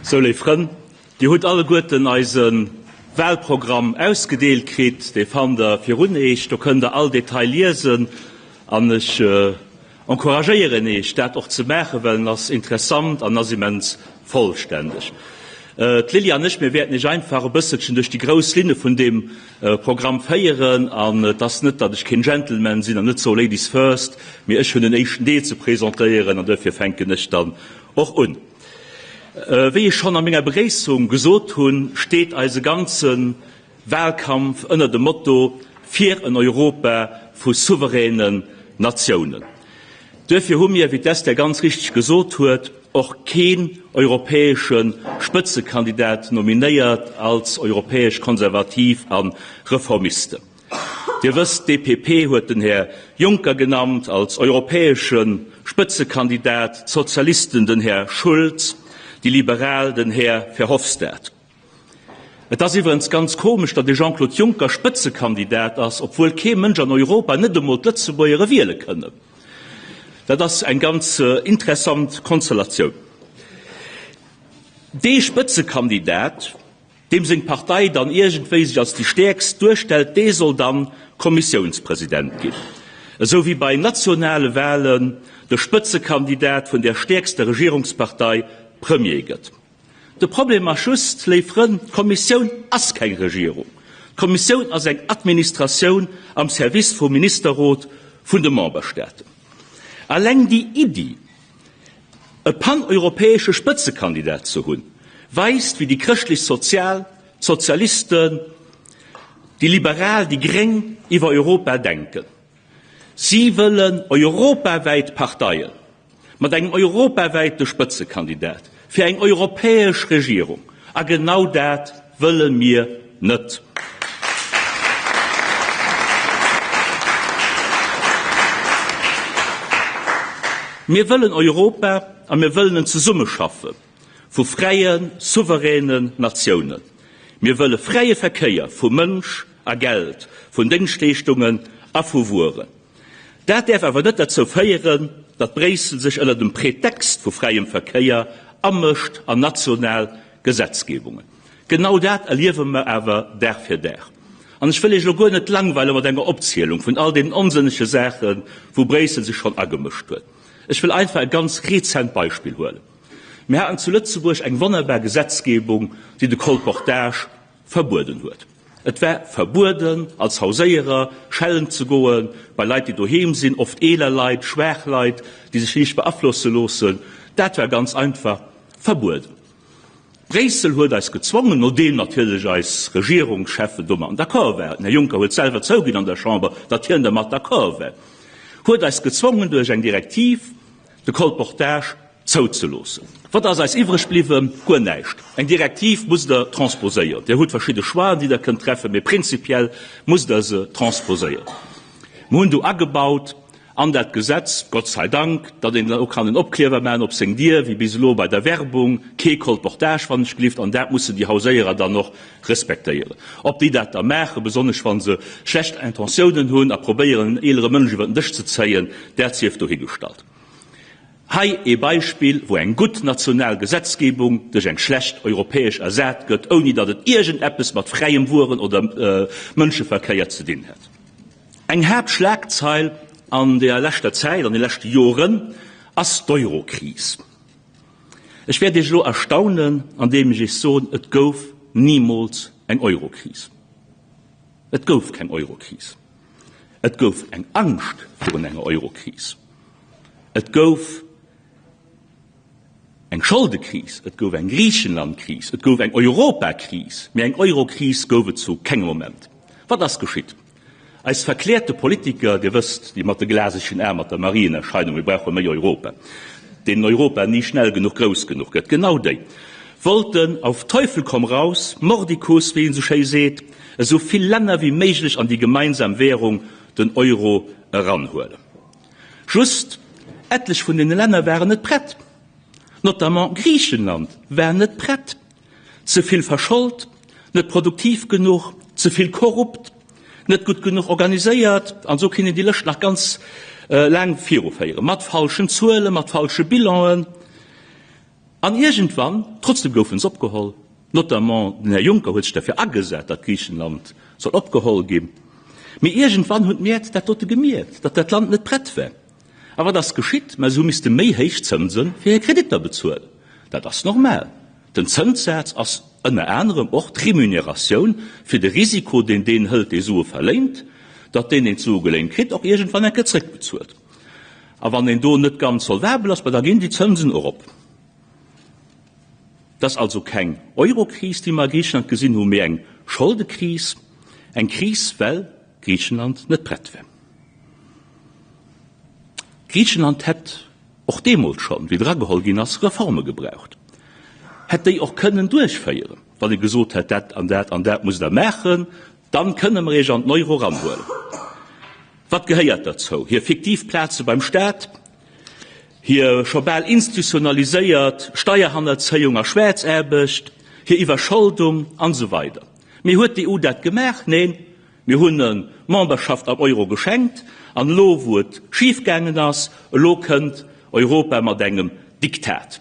Sou, léif Frënn, Dir hutt alleguerten eise Wahlprogramm ausgedeelt kritt. Dee fannt Der virun Eech. Do kënnt Der all Detail liesen. An ech encouragéieren Eech, dat och ze maachen, well en ass interessant an ass immens vollständeg. D'Lily an ech, mir wäerten Iech einfach e bësselchen duerch déi grouss Linne vun deem Programm féieren. An et ass net, datt ech keen Gentleman sinn an net soe Ladies first, mee ech hunn den éischten Deel ze presentéieren an duerfir fänken ech dann och un. Wéi ech schonn a menger Begréissung gesot hunn, steet eise ganze Wahlkampf ënner dem Motto Fir en Europa vu souveränen Natiounen. Duerfir hu mir, wéi d'Esther ganz richteg gesot huet, och keen europäesche Spëtzekandidat nominéiert als europäesch Konservativ a Reformisten. Dir wësst, d'EPP huet den Här Juncker genannt als europäesche Spëtzekandidat, d'Sozialisten den Här Schulz, déi Liberal den Här Verhofstadt. Et ass iwwerens ganz komesch, datt de Jean-Claude Juncker Spëtzekandidat ass, obwuel kee Mënsch an Europa, net emol d'Lëtzebuerger, e wiele kënnen. Dat ass eng ganz interessant Konstellatioun. Dee Spëtzekandidat, deem seng Partei dann iergendwéi sech als déi stäerkst duerstellt, dee soll dann Kommissiounspresident ginn. Esou wéi bei nationale Wahlen de Spëtzekandidat vun der stäerkster Regierungspartei Premier gëtt. De Problem ass just, léif Frënn, d'Kommissioun ass keng Regierung. D'Kommissioun ass eng Administratioun am Service vum Ministerrot vun de Memberstaaten. Alleng déi Iddi, e paneuropäesche Spëtzekandidat ze hunn, weist, wéi déi chrëschtlech-sozial, d'Sozialisten, déi Liberal, déi Gréng iwwer Europa denken. Si wëllen europawäit Parteien. Mat engem europawäite Spëtzekandidat fir eng europäesch Regierung. A genau dat wëlle mir net. Mir wëllen Europa a mir wëllen en Zesummeschaffe vu fräien, souveränen Natiounen. Mir wëlle fräie Verkéier vu Mënsch a Geld, vun Déngschtleeschtungen a vu Wueren. Dat däerf awer net derzou féieren, datt Bréissel sech ënner dem Pretext vu fräiem Verkéier amëscht an national Gesetzgebungen. Genau dat erliewe mer awer Dag fir Dag. An ech wëll Iech elo guer net langweile mat enger Opzielung vun all deenen onsënnege Saachen, wou Bréissel sech schonn agemëscht huet. Ech wëll einfach e ganz rezent Beispill huelen. Mir haten zu Lëtzebuerg eng wonnerbar Gesetzgebung, déi de Colportage verbueden huet. Et war verbueden, als Hauséierer schellen ze goen bei Leit, déi doheem sinn, oft eeler Leit, schwaach Leit, déi sech liicht beaflosse loossen. Dat war ganz einfach verbueden. Bréissel huet eis gezwongen, nodeem natierlech eis Regierungscheffen domatten d'accord waren, den Här Juncker huet selwer zouginn an der Chamber, datt hien dermat d'accord war, huet eis gezwongen duerch eng Direktiv de Colportage Zouzeloossen. Wat ass eis iwwreg bliwwen? Guer näischt. Eng Direktiv musst Der transposéieren. Dir hutt verschidde Choixen, déi Der kënnt treffen, mee prinzipiell musst Der se transposéieren. Mir hunn do agebaut an dat Gesetz, Gott sei Dank, datt een elo kann en Opkliewer maachen op seng Dier, wéi bis elo bei der Werbung, kee Colportage, wann ech gelift, an dat mussen déi Hauséierer dann och respektéieren. Ob déi dat da maachen, besonnesch wa se schlecht Intentiounen hunn a probéieren, en eelere Mënsch iwwer den Dësch ze zéien, dat sief dohigestallt. Hei ee Beispill, wou eng gutt national Gesetzgebung duerch eng schlecht europäesch ersat gëtt, ouni datt et iergendeppes mat fräiem Wueren oder Mënscheverkéier ze dinn hätt. Eng Haaptschlagzeil an der leschter Zäit, an de leschte Joren, ass d'Eurokris. Ech wäert Iech elo erstaunen, andeem ech Iech soen, et gouf nimools eng Eurokris. Et gouf keng Eurokris. Et gouf eng Angscht virun enger Eurokris. Et gouf eng Scholdekris, et gouf eng Griichenlandkris, et gouf eng Europakris, mee eng Eurokris gouf et zu kengem Moment. Wat ass geschitt? Eis verkläerte Politiker, Dir wësst, déi mat de glasegen Ae, mat der Marienerscheinung, mir brauche méi Europa, deenen Europa ni schnell genuch grouss genuch gëtt, genau déi wollten auf Teufel komm raus, mordicus, wéi een esou schéi seet, esou vill Länner wéi méiglech an déi gemeinsam Währung, den Euro, eranhuelen. Just, etlech vun deene Länner waren net prett, notamment Griichenland war net prett, ze vill verschold, net produktiv genuch, ze vill korrupt, net gutt genuch organiséiert, an esou kéint een déi Lëscht nach ganz laang viruféieren, mat falschen Zuelen, mat falsche Bilanen. An iergendwann, trotzdem goufen se opgeholl, notamment den Här Juncker huet sech derfir agesat, datt Griichenland soll opgeholl ginn, mee iergendwann hunn d'Mäert dat dote gemierkt, datt dat Land net prett war. A wat ass geschitt? Mä se hu misste méi héich Zënse fir hir Kreditter bezuelen. Dat ass normal. Den Zënssaz ass ënner anerem och d'Remuneratioun fir de Risiko, deen deen hëlt, dee Sue verléint, datt deen, deen d'Sue geléint kritt, och iergendwann eng Kéier zréckbezuelt. A wann een do net ganz solvabel ass, ma da ginn déi Zënsen erop. Et ass also keng Eurokris, déi mer a Griichenland gesinn hunn, mee eng Scholdekris, eng Kris, well Griichenland net prett war. Griichenland hätt och deemools schonn, wéi et erageholl ginn ass, Reforme gebraucht, hätt déi och kënnen duerchféieren, wann ee gesot hätt, dat an dat an dat musst Der maachen, dann kënne mer Iech an den Euro eranhuelen. Wat gehéiert derzou? Hir fiktiv Plaze beim Staat, hir scho bal institutionaliséiert Steierhannerzéiung a Schwaarzaarbecht, hir Iwwerscholdung an esou weider. Mee huet d'EU dat gemaach? Neen. Mir hunn en d'Memberschaft am Euro geschenkt an elo wou et schif gaangen ass, elo kënnt Europa mat engem Diktat.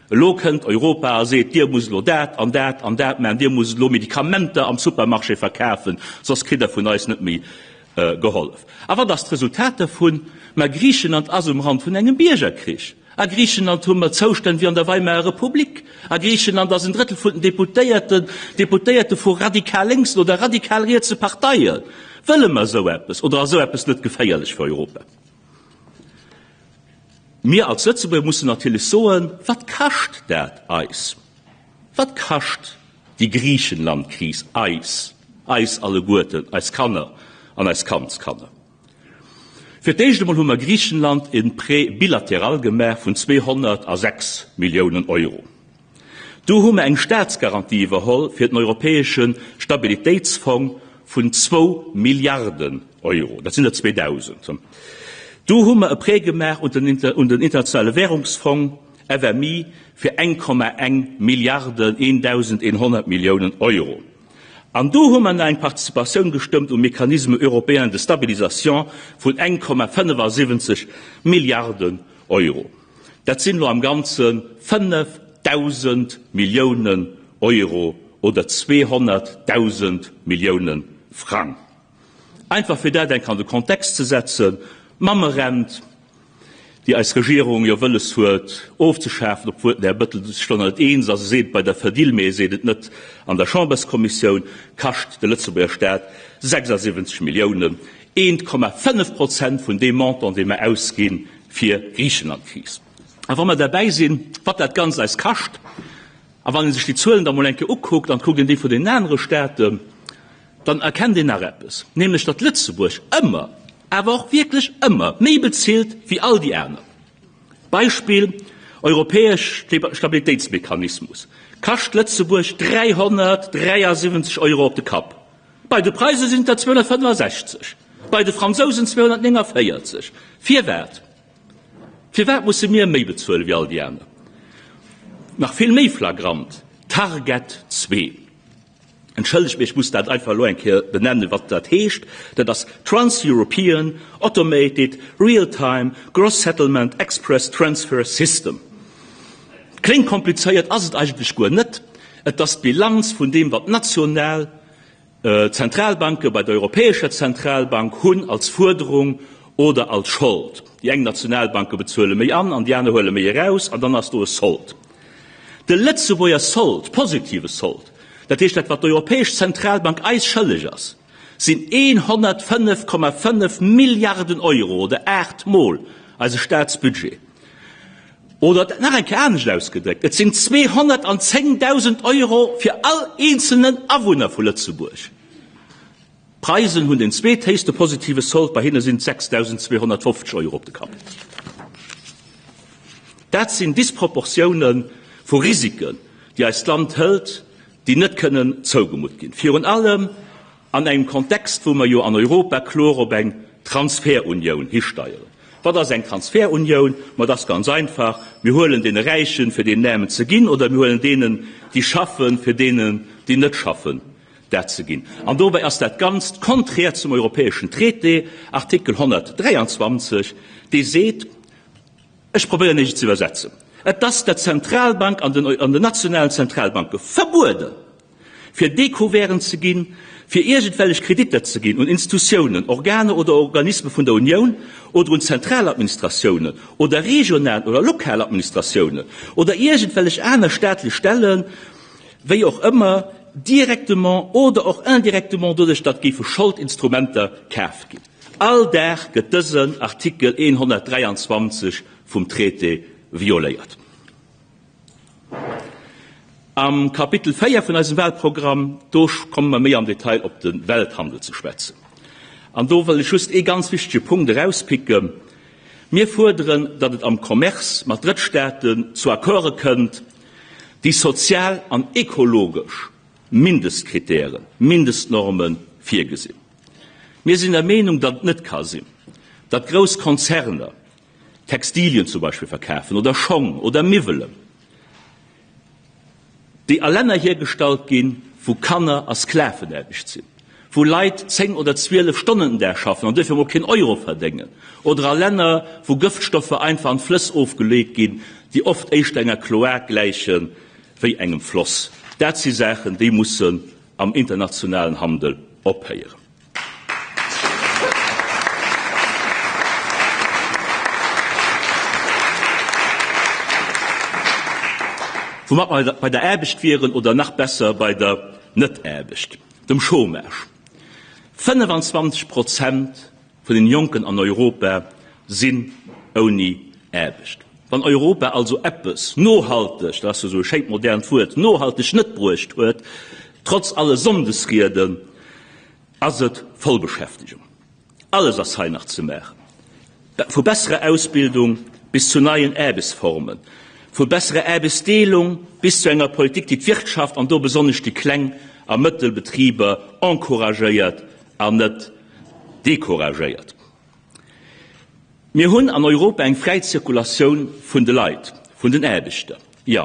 Elo kënnt Europa a seet, Dir musst elo dat an dat an dat maachen, Dir musst elo Medikamenter am Supermarché verkafen, soss kritt Der vun eis net méi gehollef. A wat ass d'Resultat dervun? Mä Griichenland ass um Rand vun engem Biergerkrich. A Griichenland hu mer Zoustänn wéi an der Weimarer Republik. A Griichenland ass en Drëttel vun den Deputéierten Deputéierte vu radikal lénksen oder radikal rietse Parteien. Wëlle mer esou eppes oder ass esou eppes net geféierlech fir Europa? Mir als Lëtzebuerger mussen natierlech soen, Wat kascht dat eis? Wat kascht déi Griichenlandkris eis, eis alleguerten, eis Kanner an eis Kandskanner? Fir d'éischt emol hu mer Griichenland e Prêt bilatéral gemaach vun 206 Milliounen Euro. Du hu mer eng Staatsgarantie iwwerholl fir den europäesche Stabilitéitsfong vun zwou Milliarden Euro, dat sinn der 2.000. Du hu mer e Prêt gemaach un den Internationale Währungsfong, FMI, fir 1,1 Milliarden, 1.100 Milliounen Euro. An do hu mer nach eng Participatioun gestëmmt um Mécanisme européen de stabilisation vun 1,75 Milliarden Euro. Dat sinn elo am Ganze 5.000 Milliounen Euro oder 200.000 Milliounen Frang. Einfach fir dat eng Kéier an de Kontext ze setzen, D'Mammerent, déi eis Regierung jo wëlles huet ofzeschafen, obwuel den Här Bettel sech do net eens ass, e seet et bei der Fedil, mee e seet et net an der Chamberskommissioun, kascht de Lëtzebuerger Staat 76 Milliounen, 1,5 Prozent vun deem Montant, dee mer ausgi fir d'Griichenlandkris. A wa mer derbäi sinn, wat dat Ganzt eis kascht, a wann ee sech déi Zuelen da mol eng Kéier ukuckt, an et kuckt een déi vun deenen anere Staaten, dann erkennt een nach eppes, nämlech datt Lëtzebuerg ëmmer, awer och wierklech ëmmer, méi bezilt wéi all déi aner. Beispill, Europäesch Stabilitéitsmechanismus kascht Lëtzebuerg 373 Euro op de Kapp, bei de Preise sinn et der 265, bei de Fransousen 249. Firwat? Firwat musse mir méi bezuele wéi all déi aner? Nach vill méi flagrant, Target 2. Entschëllegt, mee ech muss dat einfach elo eng Kéier benennen, wat dat heescht. Dat ass Trans-European Automated Real-Time Gross Settlement Express Transfer System. Kléngt komplizéiert, ass et eigentlech guer net. Et ass d'Bilanz vun deem, wat national Zentralbanke bei der Europäescher Zentralbank hunn als Fuerderung oder als Schold. Déi eng Nationalbanke bezuele méi an an déi aner huele méi eraus an dann ass do e Sold. De Lëtzebuerger Sold, positive Sold, dat heescht dat wat d'Europäesch Zentralbank eis schëlleg ass, sinn 105,5 Milliarden Euro oder 8 mol eise Staatsbudget. Oder nach eng Kéier anescht ausgedréckt, et sinn 210.000 Euro fir all eenzelnen Awunner vu Lëtzebuerg. D'Preisen hunn den zweethéchste positive Sold, bei hinne sinn et 6.250 Euro op de Kapp. Dat sinn Disproportioune vu Risiken, déi eist Land hëlt, déi net kënnen zougemutt ginn. Virun allem an engem Kontext, wou mer jo an Europa kloer op eng Transferunioun histeieren. Wat ass eng Transferunioun? Ma et ass ganz einfach, Mir huelen deene Räichen, fir deenen Aarmen ze ginn, oder mir huelen deenen, déi schaffen, fir deenen, déi net schaffen, dat ze ginn. An dobäi ass dat Ganzt konträr zum europäeschen Traité, Artikel 123, dee seet, ech probéieren Iech et ze iwwersetzen. Et ass der Zentralbank an den nationalen Zentralbanke verbueden, fir Découverten ze ginn, fir iergendwellech Kreditter ze ginn un Institutiounen, Organer oder Organisme vun der Unioun oder un Zentraladministratiounen oder regional oder lokal Administratiounen oder iergendwellech aner staatlech Stellen, wéi och ëmmer, directement oder och indirectement doduerch, datt géife Scholdinstrumenter kaf ginn. All Dag gëtt dësen Artikel 123 vum Traité violéiert. Am Kapitel 4 vun eisem Wahlprogramm, do komme mer méi am Detail op de Welthandel ze schwätzen. An do wëll ech just ee ganz wichtege Punkt erauspicken. Mir fuerderen, datt et am Commerce mat Drëttstaaten zu Accorde kënnt, déi sozial an ekologesch Mindestkritären, Mindestnorme virgesinn. Mir sinn der Meenung, datt et net ka sinn, datt grouss Konzerner Textilien zum Beispill verkafen oder Schong oder Miwwelen, déi a Länner hiergestallt ginn, wou Kanner a Sklavenaarbecht sinn, wou Leit 10 oder 12 Stonnen den Dag schaffen an duerfir emol keen Euro verdéngen, oder a Länner, wou Gëftstoffer einfach an d'Flëss ofgeleet ginn, déi oft éischter enger Kloak gläiche wéi engem Floss. Dat si Saachen, déi mussen am internationalen Handel ophéieren. Woumat mer bei der Aarbecht wieren, oder nach besser bei der Net-Aarbecht, dem Chômage. 25 Prozent vun den Jonken an Europa sinn ouni Aarbecht. Wann Europa also eppes nohalteg, dat ass jo esou e schéint modernt Wuert, nohalteg net bruecht huet, trotz alle Sonndesrieden, ass et Vollbeschäftegung. Alles ass hei nach ze maachen, vu besserer Ausbildung bis zu neien Aarbechtsformen, vu besserer Aarbechtsdeelung bis zu enger Politik, déi d'Wirtschaft an do besonnesch déi kleng a mëttel Betriber encouragéiert an net decouragéiert. Mir hunn an Europa eng fräi Zirkulatioun vun de Leit, vun den Aarbechter, jo,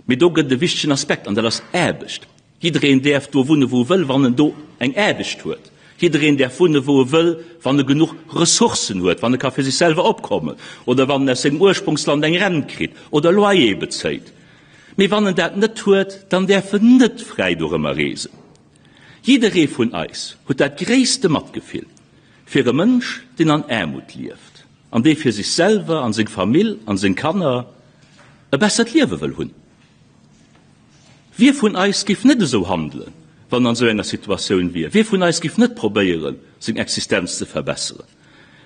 mee do gëtt et e wichtegen Aspekt, an dat ass Aarbecht. Jiddereen däerf do wunne wou e wëll, wann en do eng Aarbecht huet. Jiddereen däerf wunne wou e wëll, wann e genuch Ressourcen huet, wann e ka fir sech selwer opkommen oder wann en aus sengem Ursprungsland eng Rent kritt oder Loyer bezéit. Mee wann en dat net huet, dann däerf en net fräi dorëmmer reesen. Jidderee vun eis huet dat gréisste Matgefill fir e Mënsch, deen an Aarmut lieft an dee fir sech selwer an seng Famill an seng Kanner e bessert Liewe wëll hunn. Wie vun eis giff net esou handelen, wann en an esou enger Situatioun wier? Wie vun eis giff net probéieren, seng Existenz ze verbesseren?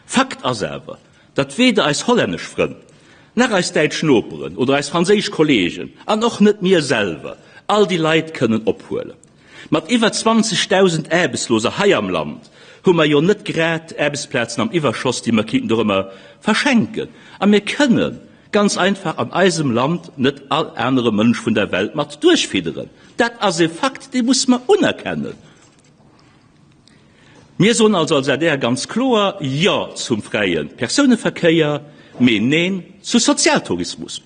Fakt ass awer, datt weder eis hollännesch Frënn, nach eis däitsch Noperen oder eis franséisch Kollegen an och net mir selwer all déi Leit kënnen ophuelen. Mat iwwer 20.000 Aarbechtsloser hei am Land hu mer jo net grad Aarbechtsplazen am Iwwerschoss, déi mer kéinten dorëmmer verschenken. A mir kënnen ganz einfach an eisem Land net all anere Mënsch vun der Welt mat duerchfidderen. Dat ass e Fakt, dee muss mer unerkennen. Mir soen also als adr ganz kloer Jo zum fräie Persouneverkéier, mee Neen zu Sozialtourismus.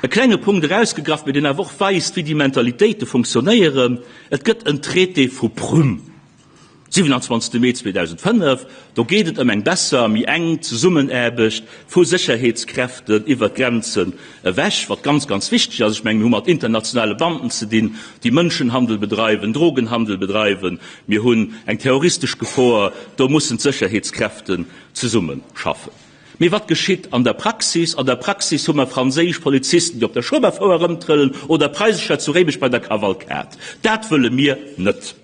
E klenge Punkt erausgegraff, mee deen awer och weist, wéi déi Mentalitéite funktionéieren, Et gëtt en Traité vu Prüm, 27 Mee 2005, do geet et ëm eng besser, méi enk Zesummenaarbecht vu Sécherheetskräften iwwert d'Grenzen ewech, wat ganz, ganz wichteg ass. Ech mengen, mir hu mat internationale Banden ze dinn, déi Mënschenhandel bedreiwen, Drogenhandel bedreiwen. Mir hunn eng terroristesch Gefor. Do mussen d'Sécherheetskräften zesummeschaffen. Mee wat geschitt an der Praxis? An der Praxis hu mer franséisch Polizisten, déi op der Schueberfouer erëmtrëllen oder Preisescher zu Réimech bei der Kavalkad. Dat wëlle mir net.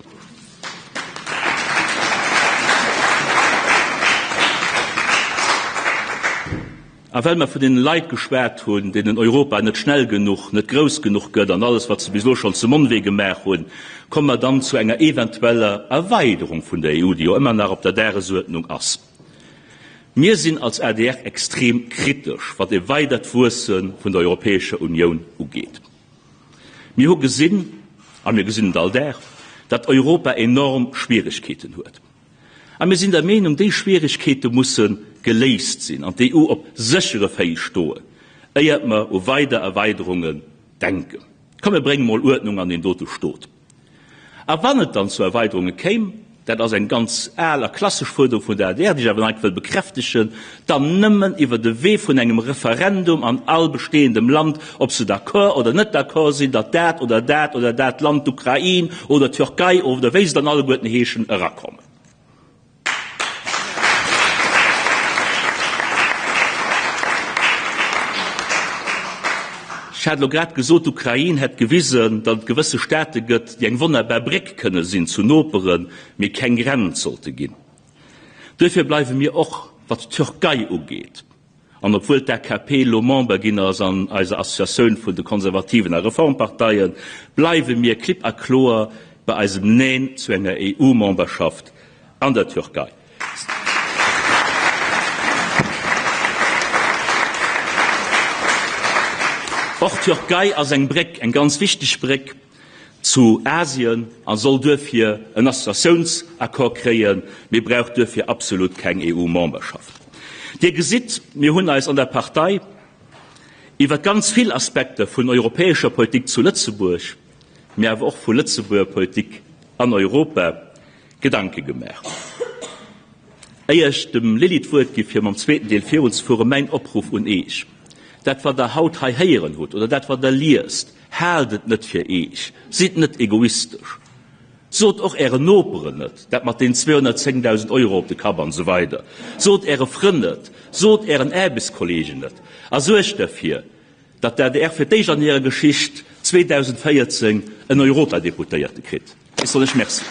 A well mer vun deene Leit geschwat hunn, deenen Europa net schnell genuch, net grouss genuch gëtt an alles, wat se bis elo schonn zum Onwee gemaach hunn, komme mer dann zu enger eventueller Erweiderung vun der EU, déi jo ëmmer nach op der Dagesuerdnung ass. Mir sinn als adr extrem kritesch, wat e weidert Wuesse vun der Europäescher Unioun ugeet. Mir hu gesinn, a mir gesinn et all Dag, datt Europa enorm Schwieregkeeten huet. A mir sinn der Meenung, déi Schwieregkeete musse geléist sinn an d'EU op séchere Féiss stoen, éiert mer u weider Erweiderungen denken. Komm mir brénge mol Uerdnung an deen dote Stot. A wann et dann zu Erweiderunge kéim, dat ass eng ganz al a klassesch Fuerderung vun der adr, déi ech awer nach eng Kéier wëll bekräftegen, dann nëmmen iwwer de Wee vun engem Referendum an all bestehendem Land, ob se d'accord oder net d'accord sinn, datt dat oder dat oder dat Land, d'Ukrain oder d'Türkei oder wéi se dann alleguerten heeschen, erakommen. Ech hat elo grad gesot, d'Ukrain hätt gewisen, datt et gewësse Staate gëtt, déi eng wonnerbar Bréck kënne sinn zu Noperen, mee keng Grenz sollte ginn. Duerfir bleiwe mir och, wat d'Türkei ugeet, an obwuel d'AKP elo Member ginn ass an eiser Associatioun vun de konservativen a Reformparteien, bleiwe mir klipp a kloer bei eisem Neen zu enger EU-Memberschaft an der Türkei. Och d'Türkei ass eng Bréck, eng ganz wichteg Bréck zu Asien a soll duerfir en Associatiounsaccord kréien, mee brauch duerfir absolut keng EU-Memberschaft. Dir gesitt, mir hunn eis an der Partei iwwer ganz vill Aspekter vun europäescher Politik zu Lëtzebuerg, mee awer och vu Lëtzebuerger Politik an Europa Gedanke gemaach. Éier ech dem Lily d'Wuert gi fir mam zweeten Deel virunzefueren, mäin Opruff un Eech, Dat wat Der haut hei héieren hutt oder dat wat Der liest, Haalt et net fir Eech, sidd net egoistesch, sot och Ären Noperen et, dat mat den 210.000 Euro op de Kapp an esou weider, sot Äre Frënn et, sot Ären Aarbechtskollegen et a suergt derfir, datt d'ADR fir d'éischt an hirer Geschicht 2014 en Europadeputéierte kritt. Ech soen lech Merci.